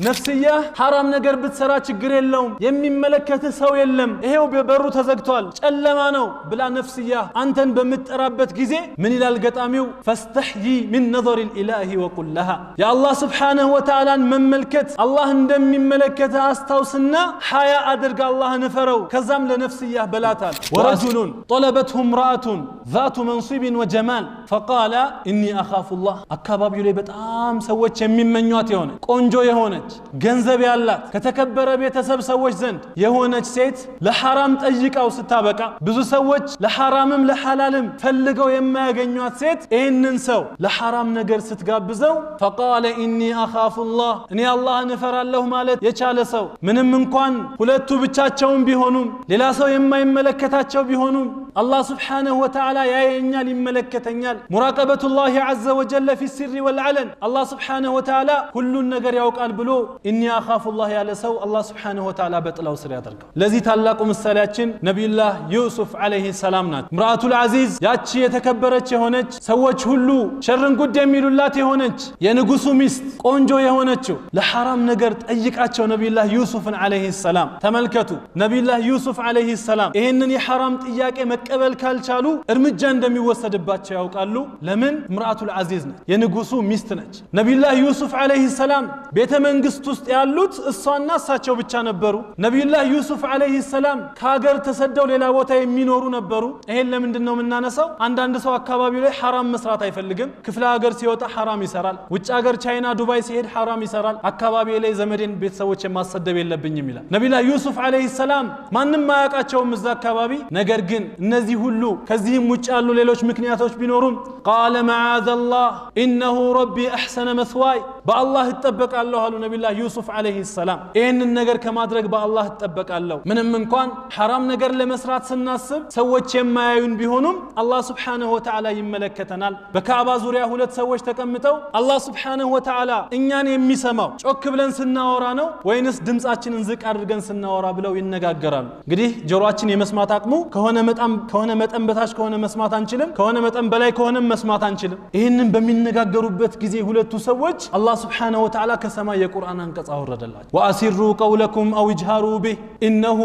ነፍስያህ ሐራም ነገር ብትሰራ ችግር የለውም፣ የሚመለከትህ ሰው የለም፣ ይሄው በሩ ተዘግቷል፣ ጨለማ ነው ብላ ነፍስያህ አንተን በምትጠራበት ጊዜ ምን ይላል ገጣሚው? فاستحي من نظر الإله وقل لها፣ የአላህ سبحانه وتعالى ን መመልከት አላህ እንደሚመለከትህ አስታውስና ሐያ አድርግ፣ አላህን እፈረው። ከዛም ለነፍስያህ በላታል። ورجل طلبته امرأة ذات منصب وجمال فقال إني أخاف الله። አካባቢው ላይ በጣም ሰዎች የሚመኟት የሆነ ቆንጆ የሆነች፣ ገንዘብ ያላት፣ ከተከበረ ቤተሰብ ሰዎች ዘንድ የሆነች ሴት ለሐራም ጠይቃው ስታበቃ፣ ብዙ ሰዎች ለሐራምም ለሐላልም ፈልገው የማያገኟት ሴት ይህንን ሰው ለሐራም ነገር ስትጋብዘው فقال إني أخاف الله፣ እኔ አላህን እፈራለሁ ማለት የቻለ ሰው፣ ምንም እንኳን ሁለቱ ብቻቸውን ቢሆኑም፣ ሌላ ሰው የማይመለከታቸው ቢሆኑም፣ አላህ سبحانه وتعالى ያየኛል፣ ይመለከተኛል። مراقبة الله عز وجل في السر والعلن፣ አላህ سبحانه وتعالى ሁሉን ነገር ያውቃል ብሎ إني أخاف الله ያለ ሰው አላህ سبحانه وتعالى በጥላው ስር ያደርገው። ለዚህ ታላቁ ምሳሌያችን ነቢዩላህ ዩሱፍ عليه السلام ናት። امرأة العزيز፣ ያቺ የተከበረች የሆነች፣ ሰዎች ሁሉ ሸርን ጉድ የሚሉላት የሆነች የንጉሱ ሚስት፣ ቆንጆ የሆነችው ለሐራም ነገር ጠይቃቸው ነቢዩላህ ዩሱፍን عليه السلام። ተመልከቱ፣ ነቢዩላህ ዩሱፍ عليه السلام ይህንን የሐራም ጥያቄ መቀበል ካልቻሉ እርምጃ እንደሚወሰድባቸው ያውቃሉ። ለምን? امرأة العزيز ነች፣ የንጉሱ ሚስት ነች። ነቢዩላህ ዩሱፍ عليه السلام ቤተ መንግስት ውስጥ ያሉት እሷና እሳቸው ብቻ ነበሩ። ነቢዩላህ ዩሱፍ عليه السلام ከሀገር ተሰደው ሌላ ቦታ የሚኖሩ ነበሩ። ይሄን ለምንድን ነው የምናነሳው? አንዳንድ ሰው አካባቢው ላይ ሐራም መስራት አይፈልግም። ክፍለ ሀገር ሲወጣ ሐራም ይሰራል። ውጭ ሀገር ቻይና፣ ዱባይ ሲሄድ ሐራም ይሰራል። አካባቢ ላይ ዘመዴን ቤተሰቦች የማሰደብ የለብኝም ይላል። ነቢዩላህ ዩሱፍ عليه السلام ማንም አያውቃቸውም እዛ አካባቢ። ነገር ግን እነዚህ ሁሉ ከዚህም ውጭ ያሉ ሌሎች ምክንያቶች ቢኖሩም قال معاذ الله إنه ربي أحسن مثواي፣ በአላህ እጠበቃለሁ አሉ ነቢዩላህ ዩሱፍ عليه السلام። ይህንን ነገር ከማድረግ በአላህ እጠበቃለሁ። ምንም እንኳን ሐራም ነገር ለመስራት ስናስብ ሰዎች የማያዩን ቢሆኑም አላህ سبحانه وتعالى ይመለከተናል። በካዕባ ዙሪያ ሁለት ሰዎች ተቀምጠው አላህ سبحانه وتعالى እኛን የሚሰማው ጮክ ብለን ስናወራ ነው ወይንስ ድምፃችንን ዝቅ አድርገን ስናወራ ብለው ይነጋገራሉ። እንግዲህ ጆሮአችን የመስማት አቅሙ ከሆነ መጠን በታች ከሆነ መስማት አንችልም፣ ከሆነ መጠን በላይ ከሆነ መስማት አንችልም። ይህንን በሚነጋገሩበት ጊዜ ሁለቱ ሰዎች አላህ سبحانه وتعالى ከሰማይ የቁርአን አንቀጽ አወረደላቸው። وأسروا قولكم أو اجهروا به إنه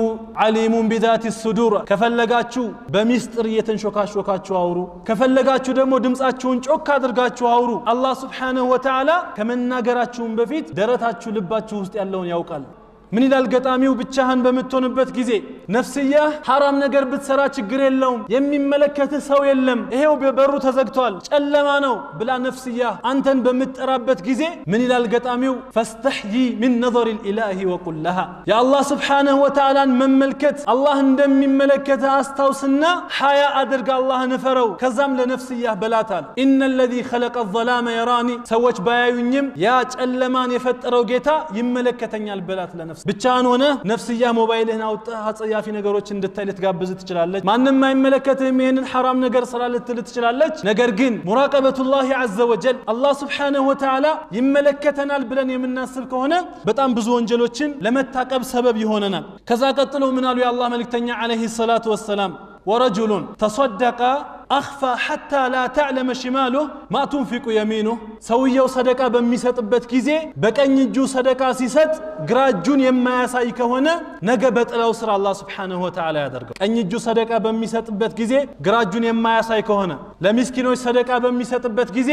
عليم بذات الصدور። ከፈለጋችሁ በሚስጥር እየተንሾካሾካችሁ አውሩ፣ ከፈለጋችሁ ደግሞ ድምፃችሁን ጮክ አድርጋችሁ አውሩ። አላህ سبحانه وتعالى ከመናገራችሁም በፊት ደረታችሁ ልባችሁ ውስጥ ያለውን ያውቃል። ምን ይላል ገጣሚው? ብቻህን በምትሆንበት ጊዜ ነፍስያህ ሐራም ነገር ብትሰራ ችግር የለውም፣ የሚመለከትህ ሰው የለም፣ ይሄው በሩ ተዘግቷል፣ ጨለማ ነው ብላ ነፍስያህ አንተን በምትጠራበት ጊዜ ምን ይላል ገጣሚው? فاستحي من نظر الإله وقل لها፣ የአላህ سبحانه وتعالى ን መመልከት አላህ እንደሚመለከትህ አስታውስና ሐያ አድርግ፣ አላህን እፈረው። ከዛም ለነፍስያህ በላታል። إن الذي خلق الظلام يراني፣ ሰዎች ባያዩኝም ያ ጨለማን የፈጠረው ጌታ ይመለከተኛል በላት ለነፍስ። ብቻህን ሆነ ነፍስያ ሞባይልህን አውጥተህ አጸያፊ ነገሮች እንድታይ ልትጋብዝ ትችላለች። ማንም አይመለከትህም፣ ይህንን ሐራም ነገር ስራ ልትል ትችላለች። ነገር ግን مراقبة الله عز وجل፣ አላህ سبحانه وتعالى ይመለከተናል ብለን የምናስብ ከሆነ በጣም ብዙ ወንጀሎችን ለመታቀብ ሰበብ ይሆነናል። ከዛ ቀጥሎ ምን አሉ የአላህ መልእክተኛ عليه الصلاة والسلام? ورجل تصدق أخفى حتى لا تعلم شماله ما تنفق يمينه። ሰውየው ሰደቃ በሚሰጥበት ጊዜ በቀኝ እጁ ሰደቃ ሲሰጥ ግራ እጁን የማያሳይ ከሆነ ነገ በጥላው ስር አላህ سبحانه وتعالى ያደርገው። ቀኝ እጁ ሰደቃ በሚሰጥበት ጊዜ ግራ እጁን የማያሳይ ከሆነ፣ ለሚስኪኖች ሰደቃ በሚሰጥበት ጊዜ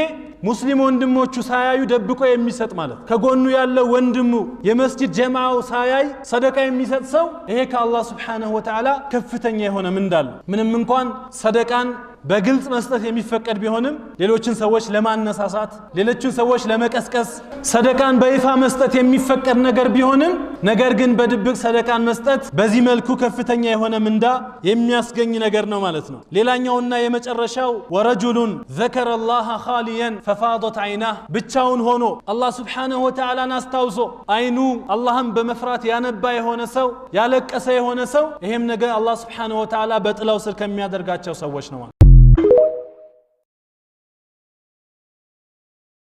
ሙስሊም ወንድሞቹ ሳያዩ ደብቆ የሚሰጥ ማለት፣ ከጎኑ ያለው ወንድሙ የመስጂድ ጀማዓው ሳያይ ሰደቃ የሚሰጥ ሰው ይሄ ከአላህ سبحانه وتعالى ከፍተኛ የሆነ ምንዳ አለው። ምንም እንኳን ሰደቃን በግልጽ መስጠት የሚፈቀድ ቢሆንም ሌሎችን ሰዎች ለማነሳሳት፣ ሌሎችን ሰዎች ለመቀስቀስ ሰደቃን በይፋ መስጠት የሚፈቀድ ነገር ቢሆንም፣ ነገር ግን በድብቅ ሰደቃን መስጠት በዚህ መልኩ ከፍተኛ የሆነ ምንዳ የሚያስገኝ ነገር ነው ማለት ነው። ሌላኛውና የመጨረሻው ورجل ذكر الله خاليا ففاضت عيناه፣ ብቻውን ሆኖ አላህ سبحانه وتعالى ን አስታውሶ አይኑ አላህን በመፍራት ያነባ የሆነ ሰው፣ ያለቀሰ የሆነ ሰው፣ ይሄም ነገር አላህ سبحانه وتعالى በጥላው ስር ከሚያደርጋቸው ሰዎች ነው።